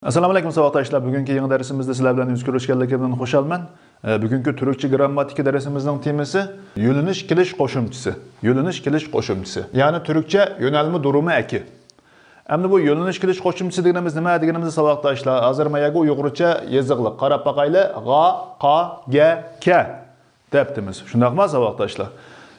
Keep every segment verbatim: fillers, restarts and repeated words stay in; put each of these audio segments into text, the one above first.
ئەسسالامۇ ئەلەيكۇم ساۋاقداشلار. بۈگۈنكى يېڭى دەرسىمىزدە سىلەر بىلەن يۈز كۆرۈشكەنلىكىمدىن خۇشالمەن. ئە، بۈگۈنكى تۈركچە گىرامماتىكا دەرسىمىزنىڭ تېمىسى يۆنىلىش كېلىش قوشۇمچىسى. يۆنىلىش كېلىش قوشۇمچىسى. يەنى تۈركچە يۆنەلمە دۇرۇمى ئەكى. ئەمدى بۇ يۆنىلىش كېلىش قوشۇمچىسى دېگىنىمىز نېمە دېگىنىمىزدە ساۋاقداشلار، ھازىر ماياگە ئۇيغۇرچە يېزىقلىق قاراپ باقايلى. غا، قا، گە، كە دەپتىمىز. شۇنداقما ساۋاقداشلار؟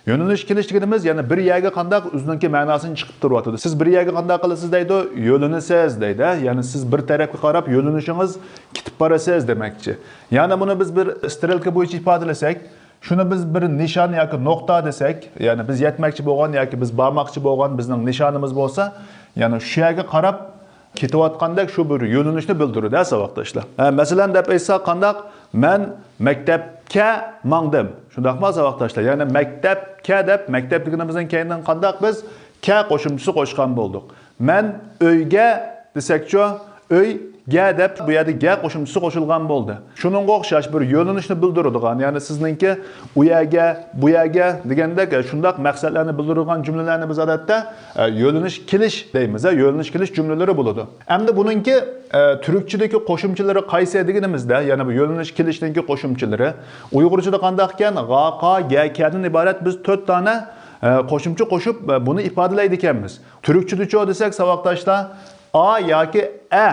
يۆنىلىش كېلىش دېگىنىمىز يەنى بىر يەرگە قانداق ئۆزىنىڭكى مەناسىنى چىقىپ تۇرۇۋاتىدۇ. سىز بىر يەرگە قانداق قىلىسىز دەيدۇ، يۆنىلىسىز دەيدۇ. يەنى سىز بىر تەرەپكە قاراپ يۆنىلىشىڭىز كېتىپ بارىسىز دېمەكچى. يەنى بۇنى بىز بىر سترېلكا بويىچە ئىپادىلىسەك، شۇنى بىز بىر نىشان ياكى نۇقتا دېسەك، يەنى بىز يەتمەكچى بولغان ياكى بىز بارماقچى بولغان بىزنىڭ نىشانىمىز بولسا، يەنى شۇ يەرگە قاراپ كېتىۋاتقاندەك شۇ بىر يۆنىلىشنى بىلدۈرىدۇ ساۋاقداشلار. ھە، مەسىلەن دەپ ئېيتساق قانداق؟ مەن مەكتەپكە ماڭدىم. شۇنداقما ساۋاقداشلار؟ يەنى مەكتەپكە دەپ، مەكتەپ دېگىنىمىزدىن كەينىدىن قانداق بىز كە قوشۇمچىسى قوشقان بولدۇق. مەن ئۆيگە دېسەكچۇ، ئۆيگە دەپ بۇ يەردە گە قوشۇمچىسى قوشۇلغان بولدى. شۇنىڭغا ئوخشاش بىر يۆنىلىشنى بىلدۈرىدىغان، يەنى سىزنىڭكى ئۇ يەرگە، بۇ يەرگە دېگەندەك، شۇنداق مەقسەتلەرنى بىلدۈرىدىغان جۈملىلەرنى بىز ئادەتتە، ئە، يۆنىلىش كېلىش دەيمىز، ئە، يۆنىلىش كېلىش جۈملىلىرى بولىدۇ. ئەمدى بۇنىڭكى، ئە، تۈركچىدىكى قوشۇمچىلىرى قايسى دېگىنىمىزدە، يەنى بۇ يۆنىلىش كېلىشنىڭكى قوشۇمچىلىرى، ئۇيغۇرچىدا قانداق ئىكەن؟ غا، قا، گە، كەدىن ئىبارەت بىز تۆت دانە، ئە، قوشۇمچە قوشۇپ، ئە، بۇنى ئىپادىلەيدىكەنمىز. تۈركچىدىچۇ دېسەك ساۋاقداشلار، ئا ياكى ئە،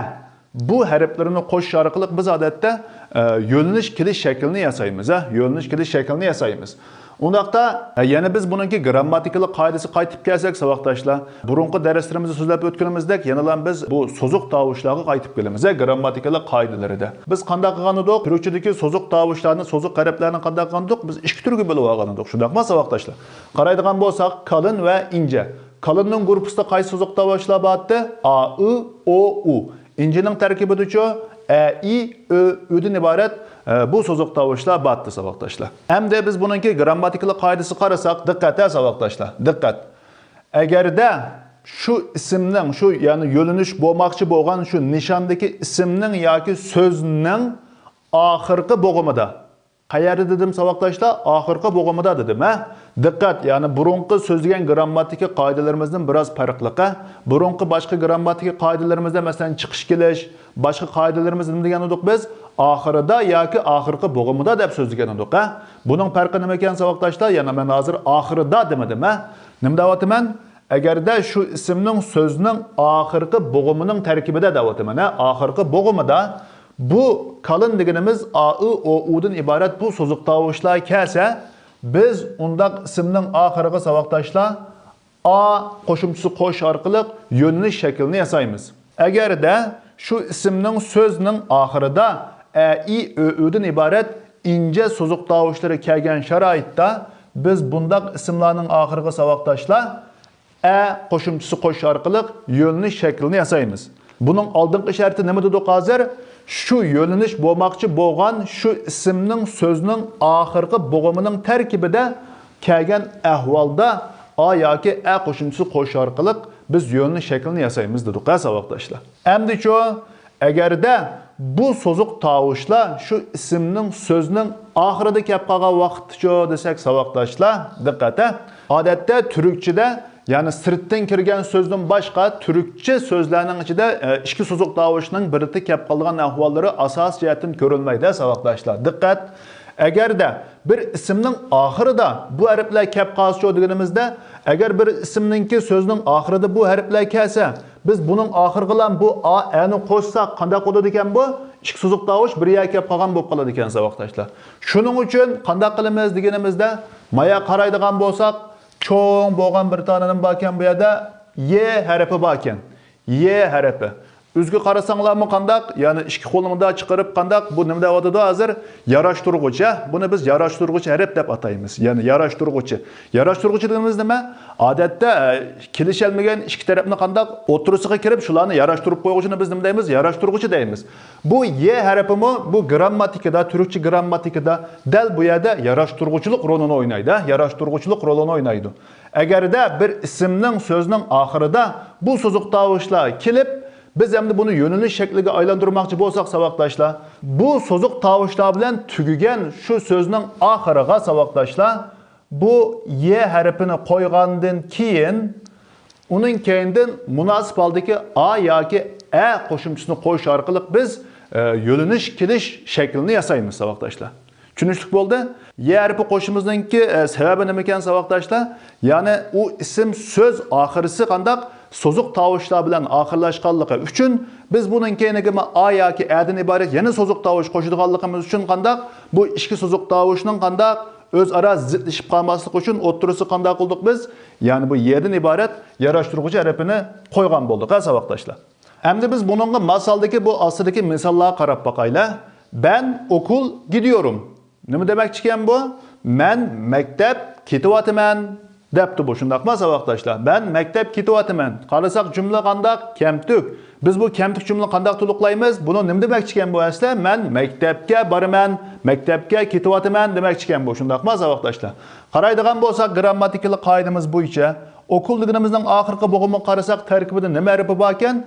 بۇ ھەرپلىرىنى قوشۇش ئارقىلىق بىز ئادەتتە، ئە، يۆنىلىش كېلىش شەكلىنى ياسايمىز، ھە، يۆنىلىش كېلىش شەكلىنى ياسايمىز. ئۇنداقتا، ئە، يەنە بىز بۇنىڭكى گىرامماتىكىلىق قائىدىسىگە قايتىپ كەلسەك ساۋاقداشلار، بۇرۇنقى دەرسلىرىمىزدە سۆزلەپ ئۆتكىنىمىزدەك يەنىلا بىز بۇ سوزۇق تاۋۇشلارغا قايتىپ كېلىمىز، ھە، گىرامماتىكىلىق قائىدىلىرىدە. بىز قانداق قىلغان ئىدۇق؟ تۈركچىدىكى سوزۇق تاۋۇشلارنى، سوزۇق ھەرپلەرنى قانداق قىلغان ئىدۇق؟ بىز ئىككى تۈرگە بۆلۈپ ئالغان ئىدۇق. شۇنداقما ساۋاقداشلار؟ قارايدىغان بولساق، كالىن ۋە ئىنجە. كالىننىڭ گۇرۇپپىسىدا قايسى سوزۇق تاۋۇشلار بارتتى؟ ئا، ئۇ، ئو، ئۇ. ئىنجىنىڭ تەركىبىدىچۇ؟ ئە، ئى، ئۆ، ئۆدىن ئىبارەت، ئە، بۇ سوزۇق تاۋۇشلار بارتتى ساۋاقداشلار. ئەمدى بىز بۇنىڭكى گىرامماتىكىلىق قائىدىسىگە قارىساق، دىققەت ھە ساۋاقداشلار، دىققەت. ئەگەردە شۇ ئىسىمنىڭ، شۇ يەنى يۆنىلىش بولماقچى بولغان شۇ نىشاندىكى ئىسىمنىڭ ياكى سۆزنىڭ ئاخىرقى بوغۇمىدا، قەيەردە دېدىم ساۋاقداشلار؟ ئاخىرقى بوغۇمىدا دېدىم، ھە؟ دىققەت، يەنى بۇرۇنقى سۆزلىگەن گىرامماتىكا قائىدىلىرىمىزدىن بىراز پەرقلىق، ھە؟ بۇرۇنقى باشقا گىرامماتىكا قائىدىلىرىمىزدە، مەسىلەن، چىقىش كېلىش، باشقا قائىدىلىرىمىزدە نېمە دېگەن ئىدۇق بىز؟ ئاخىرىدا ياكى ئاخىرقى بوغۇمىدا دەپ سۆزلىگەن ئىدۇق، ھە؟ بۇنىڭ پەرقى نېمىكەن ساۋاقداشلار؟ يەنى مەن ھازىر ئاخىرىدا دېمىدىم، ھە؟ نېمە دەۋاتىمەن؟ ئەگەردە شۇ ئىسىمنىڭ سۆزنىڭ ئاخىرقى بوغۇمىنىڭ تەركىبىدە دەۋاتىمەن، ھە؟ ئاخىرقى بوغۇمىدا بۇ كالىن دېگىنىمىز ئا، ئۇ، ئو، ئۇدىن ئىبارەت بۇ سوزۇق تاۋۇشلار كەلسە، بىز ئۇنداق ئىسىمنىڭ ئاخىرىغا ساۋاقداشلار ئا قوشۇمچىسى قوشۇش ئارقىلىق يۆنىلىش شەكلىنى ياسايمىز. ئەگەردە شۇ ئىسىمنىڭ سۆزنىڭ ئاخىرىدا ئە، ئى، ئۆ، ئۇدىن ئىبارەت ئىنجە سوزۇق تاۋۇشلىرى كەلگەن شارائىتتا، بىز بۇنداق ئىسىملارنىڭ ئاخىرىغا ساۋاقداشلار ئە قوشۇمچىسى قوشۇش ئارقىلىق يۆنىلىش شەكلىنى ياسايمىز. بۇنىڭ ئالدىنقى شەرتى نېمە دېدۇق ھازىر؟ شۇ يۆنىلىش بولماقچى بولغان شۇ ئىسىمنىڭ سۆزنىڭ ئاخىرقى بوغۇمىنىڭ تەركىبىدە كەلگەن ئەھۋالدا ئا ياكى ئە قوشۇمچىسى قوشۇش ئارقىلىق بىز يۆنىلىش شەكلىنى ياسايمىز دېدۇق ھە ساۋاقداشلار. ئەمدىچۇ؟ ئەگەردە بۇ سوزۇق تاۋۇشلار شۇ ئىسىمنىڭ سۆزنىڭ ئاخىرىدا كەپ قالغان ۋاقىتتىچۇ دېسەك ساۋاقداشلار، دىققەت ھە. ئادەتتە تۈركچىدە، يەنى سىرتتىن كىرگەن سۆزدىن باشقا تۈركچە سۆزلەرنىڭ ئىچىدە، ئە، ئىككى سوزۇق تاۋۇشنىڭ بىرلىكتە كەپ قالغان ئەھۋاللىرى ئاساسىي جەھەتتىن كۆرۈلمەيدۇ ساۋاقداشلار. دىققەت! ئەگەردە بىر ئىسىمنىڭ ئاخىرىدا بۇ ھەرپلەر كەپ قالسىچۇ دېگىنىمىزدە، ئەگەر بىر ئىسىمنىڭكى سۆزنىڭ ئاخىرىدا بۇ ھەرپلەر كەلسە، بىز بۇنىڭ ئاخىرىغىلا بۇ ئا، ئەنى قوشساق قانداق بولىدىكەن بۇ؟ ئىككى سوزۇق تاۋۇش بىر يەرگە كەپ قالغان بولۇپ قالىدىكەن ساۋاقداشلار. شۇنىڭ ئۈچۈن قانداق قىلىمىز دېگىنىمىزدە، مايا قارايدىغان بولساق، چوڭ بولغان بىر تانە نېمە باركەن بۇ يەردە؟ يې ھەرپى باركەن. يې ھەرپى. ئۆزىگە قارىساڭلارمۇ قانداق؟ يەنى ئىككى قولۇڭدا چىقىرىپ قانداق؟ بۇ نېمە دەۋاتىدۇ ھازىر؟ ياراشتۇرغۇچ، ھە؟ بۇنى بىز ياراشتۇرغۇچ ھەرپ دەپ ئاتايمىز. يەنى ياراشتۇرغۇچى. ياراشتۇرغۇچى دېگىنىمىز نېمە؟ ئادەتتە، ئە، كېلىشەلمىگەن ئىككى تەرەپنى قانداق ئوتتۇرىسىغا كىرىپ، شۇلارنى ياراشتۇرۇپ قويغۇچىنى بىز نېمە دەيمىز؟ ياراشتۇرغۇچى دەيمىز. بۇ يې ھەرپىمۇ بۇ گىرامماتىكىدا، تۈركچە گىرامماتىكىدا دەل بۇ يەردە ياراشتۇرغۇچىلىق رولىنى ئوينايدۇ، ھە؟ ياراشتۇرغۇچىلىق رولىنى ئوينايدۇ. ئەگەردە بىر ئىسىمنىڭ سۆزنىڭ ئاخىرىدا بۇ سوزۇق تاۋۇشلار كېلىپ، بىز ئەمدى بۇنى يۆنىلىش شەكلىگە ئايلاندۇرماقچى بولساق ساۋاقداشلار، بۇ سوزۇق تاۋۇشلار بىلەن تۈگىگەن شۇ سۆزنىڭ ئاخىرىغا ساۋاقداشلار، بۇ يې ھەرپىنى قويغاندىن كېيىن، ئۇنىڭ كەينىدىن مۇناسىپ ھالدىكى ئا ياكى ئە قوشۇمچىسىنى قوشۇش ئارقىلىق بىز، ئە، يۆنىلىش كېلىش شەكلىنى ياسايمىز، ساۋاقداشلار. چۈشىنىشلىك بولدى؟ يە ھەرپى قوشۇشىمىزنىڭكى، ئە، سەۋەبى نېمىكەن، ساۋاقداشلار؟ يەنى ئۇ ئىسىم سۆز ئاخىرىسى قانداق سوزۇق تاۋۇشلار بىلەن ئاخىرلاشقانلىقى ئۈچۈن بىز بۇنىڭ كەينىگىمۇ ئا ياكى ئەدىن ئىبارەت يەنە سوزۇق تاۋۇش قوشىدىغانلىقىمىز ئۈچۈن قانداق بۇ ئىككى سوزۇق تاۋۇشنىڭ قانداق ئۆزئارا زىتلىشىپ قالماسلىقى ئۈچۈن ئوتتۇرىسى قانداق قىلدۇق بىز؟ يەنى بۇ يەدىن ئىبارەت ياراشتۇرغۇچى ھەرپىنى قويغان بولدۇق، ھە، ساۋاقداشلار. ئەمدى بىز بۇنىڭغا ماسالدىكى بۇ ئاستىدىكى مىساللارغا قاراپ باقايلى. بەن ئوكۇل گىدىيورۇم. نېمە دېمەكچىكەن بۇ؟ مەن مەكتەپ كېتىۋاتىمەن دەپتۇ بۇ، شۇنداقما، ساۋاقداشلار؟ مەن مەكتەپ كېتىۋاتىمەن. قارىساق، جۈملە قانداق؟ كەمتۈك. بىز بۇ كەمتۈك جۈملىنى قانداق تولۇقلايمىز؟ بۇنىڭ نېمە دېمەكچىكەن بۇ ئەسلى؟ مەن مەكتەپكە بارىمەن، مەكتەپكە كېتىۋاتىمەن دېمەكچىكەن بۇ، شۇنداقما، ساۋاقداشلار؟ قارايدىغان بولساق، گرامماتىكىلىق قائىدىمىز بويىچە، ئوكۇل دېگىنىمىزنىڭ ئاخىرقى بوغۇمىغا قارىساق، تەركىبىدە نېمە ھەرپى باركەن؟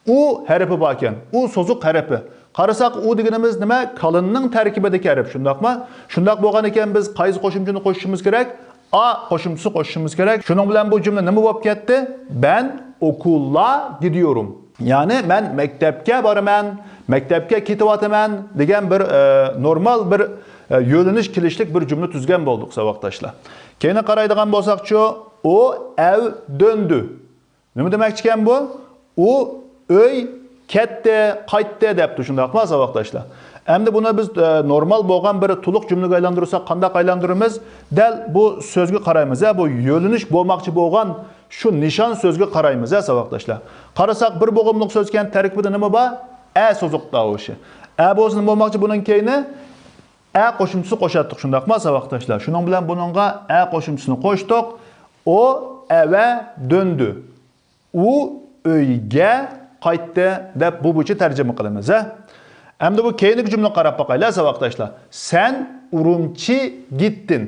ئۇ ھەرپى باركەن. ئۇ سوزۇق ھەرپى. قارىساق، ئۇ دېگىنىمىز نېمە؟ كالىننىڭ تەركىبىدىكى ھەرپ، شۇنداقما؟ شۇنداق بولغان ئىكەن، بىز قايسى قوشۇمچىنى قوشۇشىمىز كېرەك؟ ئا قوشۇمچىسى قوشۇشىمىز كېرەك. شۇنىڭ بىلەن بۇ جۈملە نېمە بولۇپ كەتتى؟ بەن ئوكۇللا گىدىيورۇم. يەنى مەن مەكتەپكە بارىمەن، مەكتەپكە كېتىۋاتىمەن دېگەن بىر، ئە، نورمال بىر، ئە، يۆنىلىش كېلىشلىك بىر جۈملە تۈزگەن بولدۇق، ساۋاقداشلار. كېيىنى قارايدىغان بولساقچۇ، ئۇ ئەۋ دۆندى. نېمە دېمەكچىكەن بۇ؟ ئۇ ئۆي كەتتى، قايتتى دەپتۇ، شۇنداقما، ساۋاقداشلار؟ ئەمدى بۇنى بىز، ئە، نورمال بولغان بىر تولۇق جۈملىگە ئايلاندۇرساق قانداق ئايلاندۇرىمىز؟ دەل بۇ سۆزگە قارايمىز، ھە، بۇ يۆنىلىش بولماقچى بولغان شۇ نىشان سۆزگە قارايمىز، ھە، ساۋاقداشلار. قارىساق، بىر بوغۇملۇق سۆزكەن، تەركىبىدە نېمە بار؟ ئە سوزۇق تاۋۇشى. ئە بولسا نېمە بولماقچى بۇنىڭ كەينى؟ ئە قوشۇمچىسى قوشاتتۇق، شۇنداقما، ساۋاقداشلار؟ شۇنىڭ بىلەن بۇنىڭغا ئە قوشۇمچىسىنى قوشتۇق. ئۇ ئەۋە دۆندى. ئۇ ئۆيگە قايتتى دەپ بۇ بويىچە تەرجىمە قىلىمىز، ھە. ئەمدى بۇ كەينىكى جۈملىگە قاراپ باقايلى، ساۋاقداشلار. سەن ئۇرۇمچى گىتتىن.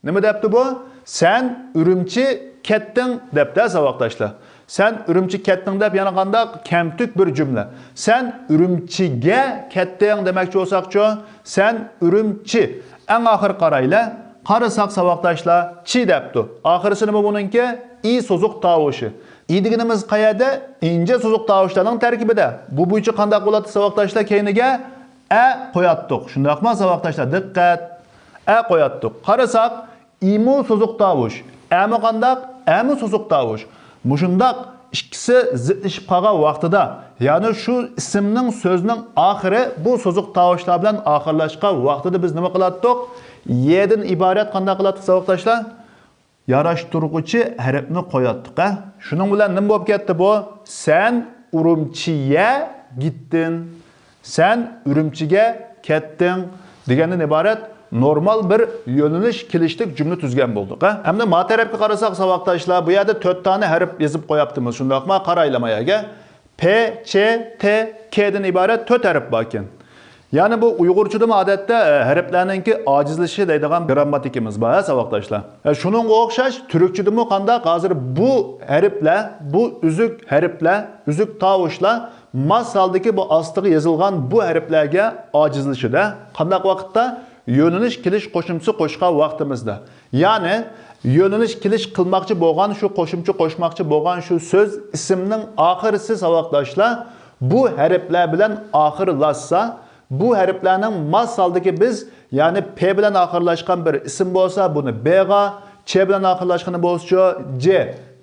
نېمە دەپتۇ بۇ؟ سەن ئۈرۈمچى كەتتىڭ دەپتۇ، ساۋاقداشلار. سەن ئۈرۈمچى كەتتىڭ دەپ يەنە قانداق كەمتۈك بىر جۈملە. سەن ئۈرۈمچىگە كەتتىڭ دېمەكچى بولساقچۇ؟ سەن ئۈرۈمچى. ئەڭ ئاخىر قارايلى. قارىساق، ساۋاقداشلار، چى دەپتۇ. ئاخىرسى نېمە بۇنىڭكى؟ ئى سوزۇق تاۋۇشى. ئى دېگىنىمىز قەيەردە؟ ئىنچە سوزۇق تاۋۇشلارنىڭ تەركىبىدە. بۇ بويىچە قانداق بولاتتى، ساۋاقداشلار؟ كەينىگە ئە قوياتتۇق. شۇنداقما، ساۋاقداشلار؟ دىققەت. ئە قوياتتۇق. قارىساق، ئىمۇ سوزۇق تاۋۇش. ئەمۇ قانداق؟ ئەمۇ سوزۇق تاۋۇش. مۇشۇنداق ئىككىسى زىتلىشىپ قالغان ۋاقتىدا، يەنى شۇ ئىسىمنىڭ، سۆزنىڭ ئاخىرى بۇ سوزۇق تاۋۇشلار بىلەن ئاخىرلاشقان ۋاقتىدا بىز نېمە قىلاتتۇق؟ يەدىن ئىبارەت قانداق قىلاتتۇق، ساۋاقداشلار؟ ياراشتۇرغۇچى ھەرپنى قوياتتۇق، ھە؟ شۇنىڭ بىلەن نېمە بولۇپ كەتتى بۇ؟ سەن ئۈرۈمچىيە گىتتىن. سەن ئۈرۈمچىگە كەتتىڭ دېگەندىن ئىبارەت نورمال بىر يۆنىلىش كېلىشلىك جۈملە تۈزگەن بولدۇق، ھە؟ ئەمدى ما تەرەپكە قارىساق، ساۋاقداشلار، بۇ يەردە تۆت دانە ھەرپ يېزىپ قوياپتىمىز، شۇنداقما؟ قارايلى ما يەرگە. پ، چ، ت، كدىن ئىبارەت تۆت ھەرپ باركەن. يەنى بۇ ئۇيغۇرچىدىمۇ ئادەتتە، ئە، ھەرپلەرنىڭكى ئاجىزلىشىشى دەيدىغان گرامماتىكىمىز بار، ھە، ساۋاقداشلار؟ ئە، شۇنىڭغا ئوخشاش تۈركچىدىمۇ قانداق؟ ھازىر بۇ ھەرپلەر، بۇ ئۈزۈك ھەرپلەر، ئۈزۈك تاۋۇشلار ماس ھالدىكى بۇ ئاستىغا يېزىلغان بۇ ھەرپلەرگە ئاجىزلىشىدۇ. قانداق ۋاقىتتا؟ يۆنىلىش كېلىش قوشۇمچىسى قوشقان ۋاقتىمىزدا. يەنى يۆنىلىش كېلىش قىلماقچى بولغان، شۇ قوشۇمچە قوشماقچى بولغان شۇ سۆز ئىسىمنىڭ ئاخىرىسى، ساۋاقداشلار، بۇ ھەرپلەر بىلەن ئاخىرلاشسا، بۇ ھەرپلەرنىڭ ماس ھالدىكى بىز، يەنى پ بىلەن ئاخىرلاشقان بىر ئىسىم بولسا، بۇنى بغا، چ بىلەن ئاخىرلاشقىنى بولسىچۇ، ج،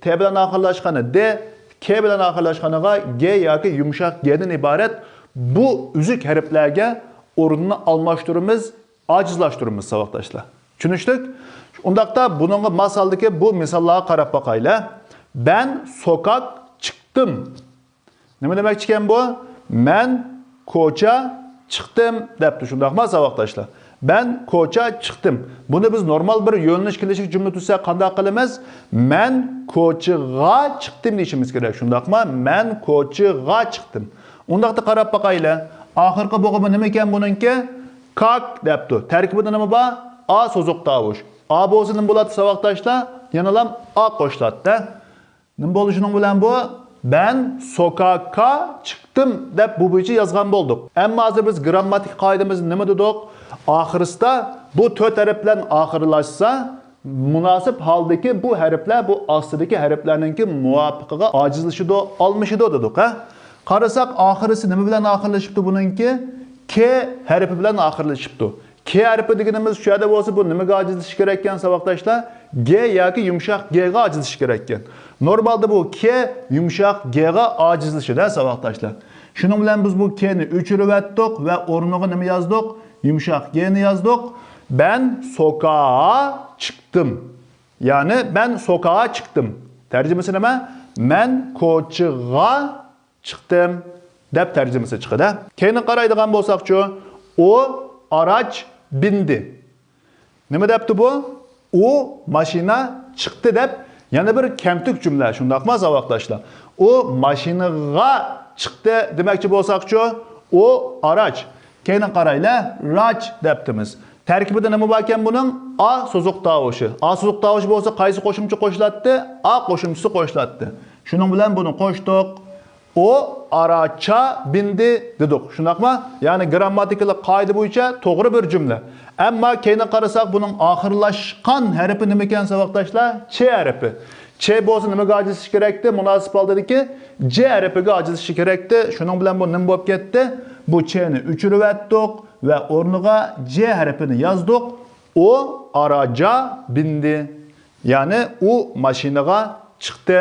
ت بىلەن ئاخىرلاشقىنى د، ك بىلەن ئاخىرلاشقىنىغا گ ياكى يۇمشاق گدىن ئىبارەت بۇ ئۈزۈك ھەرپلەرگە ئورنىنى ئالماشتۇرىمىز، ئاجىزلاشتۇرىمىز، ساۋاقداشلار. چۈشىنىشلىك؟ ئۇنداقتا بۇنىڭغا ماس ھالدىكى بۇ مىساللارغا قاراپ باقايلى. بەن سوكاك چىقتىم. نېمە دېمەكچىكەن بۇ؟ مەن كوچا چىقتىم دەپتۇ، شۇنداقما، ساۋاقداشلار؟ بەن كوچا چىقتىم. بۇنى بىز نورمال بىر يۆنىلىش كېلىشلىك جۈملە تۈزسەك قانداق قىلىمىز؟ مەن كوچىغا چىقتىم دېيىشىمىز كېرەك، شۇنداقما؟ مەن كوچىغا چىقتىم. ئۇنداقتا قاراپ باقايلى. ئاخىرقى بوغۇمى نېمىكەن بۇنىڭكى؟ كاك دەپتۇ. تەركىبىدە نېمە بار؟ ئا سوزۇق تاۋۇش. ئا بولسا نېمە بولاتتى، ساۋاقداشلار؟ يەنىلام ئا قوشۇلاتتى. نېمە بولدى شۇنىڭ بىلەن بۇ؟ بەن سوكاكا چىقتىم دەپ بۇ بويىچە يازغان بولدۇق. ئەمما ھازىر بىز گرامماتىكا قائىدىمىزدە نېمە دېدۇق؟ ئاخىرسىدا بۇ تۆت ھەرپ بىلەن ئاخىرلاشسا، مۇناسىپ ھالدىكى بۇ ھەرپلەر بۇ ئاستىدىكى ھەرپلەرنىڭكى مۇۋاپىقىغا ئاجىزلىشىدۇ، ئالمىشىدۇ دېدۇق، ھە؟ قارىساق، ئاخىرىسى نېمە بىلەن ئاخىرلىشىپتۇ بۇنىڭكى؟ ك ھەرپى بىلەن ئاخىرلىشىپتۇ. ك ھەرپى دېگىنىمىز شۇ يەردە بولسا، بۇ نېمىگە ئاجىزلىشىشى كېرەككەن، ساۋاقداشلار؟ گ ياكى يۇمشاق گ غا ئاجىزلىشىشى كېرەككەن. نورمالدا بۇ ك يۇمشاق گ غا ئاجىزلىشىدۇ، ساۋاقداشلار. شۇنىڭ بىلەن بىز بۇ ك نى ئۆچۈرۈۋەتتۇق ۋە ئورنىغا نېمە يازدۇق؟ يۇمشاق گ نى يازدۇق. بەن سوكاغا چىقتىم. يەنى، مەن سوكاغا چىقتىم. تەرجىمىسى نېمە؟ مەن كوچىغا چىقتىم دەپ تەرجىمىسى چىقىدۇ. كەينىگە قارايدىغان بولساقچۇ، ئۇ ئاراچ بىندى. نېمە دەپتۇ بۇ؟ ئۇ ماشىنا چىقتى دەپ يەنە بىر كەمتۈك جۈملە، شۇنداقمۇ، ساۋاقداشلار؟ ئۇ ماشىنىغا چىقتى دېمەكچى بولساقچۇ، ئۇ ئاراچ. كەينىگە قارايلى، راچ دەپتىمىز. تەركىبىدە نېمە باركەن بۇنىڭ؟ ئا سوزۇق تاۋۇشى. ئا سوزۇق تاۋۇشى بولسا قايسى قوشۇمچە قوشۇلاتتى؟ ئا قوشۇمچىسى قوشۇلاتتى. شۇنىڭ بىلەن بۇنى قوشتۇق. ئۇ ئاراچا بىندى دېدۇق. شۇنداقمۇ؟ يەنى گىرامماتىكىلىق قائىدە بويىچە توغرا بىر جۈملە. ئەمما كەينىگە قارىساق، بۇنىڭ ئاخىرلاشقان ھەرپى نېمىكەن، ساۋاقداشلار؟ چ ھەرپى. چ بولسا نېمىگە ئاجىزلىشىشى كېرەكتى؟ مۇناسىپ ھالدىكى ج ھەرپىگە ئاجىزلىشىشى كېرەكتى. شۇنىڭ بىلەن بۇ نېمە بولۇپ كەتتى؟ بۇ چ نى ئۆچۈرۈۋەتتۇق ۋە ئورنىغا ج ھەرپىنى يازدۇق. ئۇ ئاراجا بىندى. يەنى ئۇ ماشىنىغا چىقتى،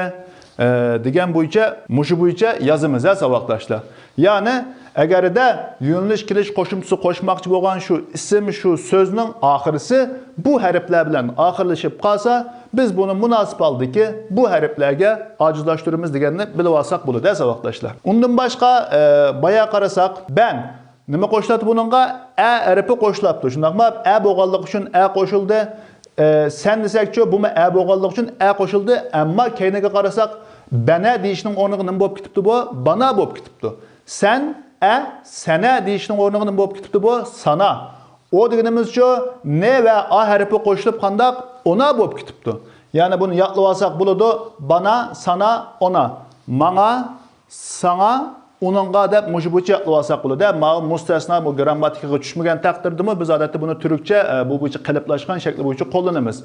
ئە، دېگەن بويىچە، مۇشۇ بويىچە يازىمىز، ھە، ساۋاقداشلار. يەنى ئەگەردە يۆنىلىش كېلىش قوشۇمچىسى قوشماقچى بولغان شۇ ئىسىم، شۇ سۆزنىڭ ئاخىرىسى بۇ ھەرپلەر بىلەن ئاخىرلىشىپ قالسا، بىز بۇنى مۇناسىپ ھالدىكى بۇ ھەرپلەرگە ئاجىزلاشتۇرىمىز دېگەننى بىلىۋالساق بولىدۇ، ھە، ساۋاقداشلار. ئۇندىن باشقا، ئە، بايا قارىساق، بەن نېمە قوشۇلاتتى بۇنىڭغا؟ ئە ھەرپى قوشۇلاتتى، شۇنداقمۇ؟ ئە بولغانلىقى ئۈچۈن ئە قوشۇلدى. ئە، سەن دېسەكچۇ، بۇمۇ ئە بولغانلىقى ئۈچۈن ئە قوشۇلدى. ئەمما كەينىگە قارىساق، بەنە دېيىشنىڭ ئورنىغا نېمە بولۇپ كېتىپتۇ بۇ؟ بانا بولۇپ كېتىپتۇ. سەن، ئە، سەنە دېيىشنىڭ ئورنىغا نېمە بولۇپ كېتىپتۇ بۇ؟ سانا. ئۇ دېگىنىمىزچۇ، نې ۋە ئا ھەرپى قوشۇلۇپ قانداق؟ ئونا بولۇپ كېتىپتۇ. يەنى بۇنى يادلىۋالساق بولىدۇ. بانا، سانا، ئونا. ماڭا، ساڭا، ئۇنىڭغا دەپ مۇشۇ بويىچە يادلىۋالساق بولىدۇ. ماۋۇ مۇستەسنا، بۇ گىرامماتىكىغا چۈشمىگەن تەقدىردىمۇ بىز ئادەتتە بۇنى تۈركچە، ئە، بۇ بويىچە قېلىپلاشقان شەكلى بويىچە قوللىنىمىز.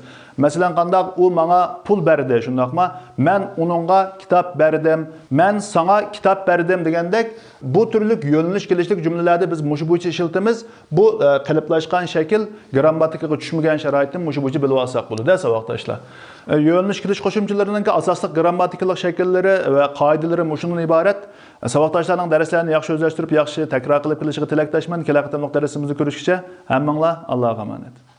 مەسىلەن، قانداق؟ ئۇ ماڭا پۇل بەردى، شۇنداقمۇ؟ مەن ئۇنىڭغا كىتاب بەردىم. مەن ساڭا كىتاب بەردىم دېگەندەك، بۇ تۈرلۈك يۆنىلىش كېلىشلىك جۈملىلەردە بىز مۇشۇ بويىچە ئىشلىتىمىز. بۇ، ئە، قېلىپلاشقان شەكىل گىرامماتىكىغا چۈشمىگەن شارائىتتىن مۇشۇ بويىچە بىلىۋالساق بولىدۇ، ھە، ساۋاقداشلار. ئە، يۆنىلىش كېلىش قوشۇمچىلىرىنىڭكى ئاساسلىق گىرامماتىكىلىق شەكىللىرى ۋە قائىدىلىرى مۇشۇنىڭدىن ئىبارەت. ساۋاقداشلارنىڭ دەرسلەرنى ياخشى ئۆزلەشتۈرۈپ، ياخشى تەكرار قىلىپ كېلىشىگە تىلەكداشمەن. كېلەر قېتىملىق دەرسىمىزدە كۆرۈشكىچە ھەممىڭلار ئاللاغا ئامانەت.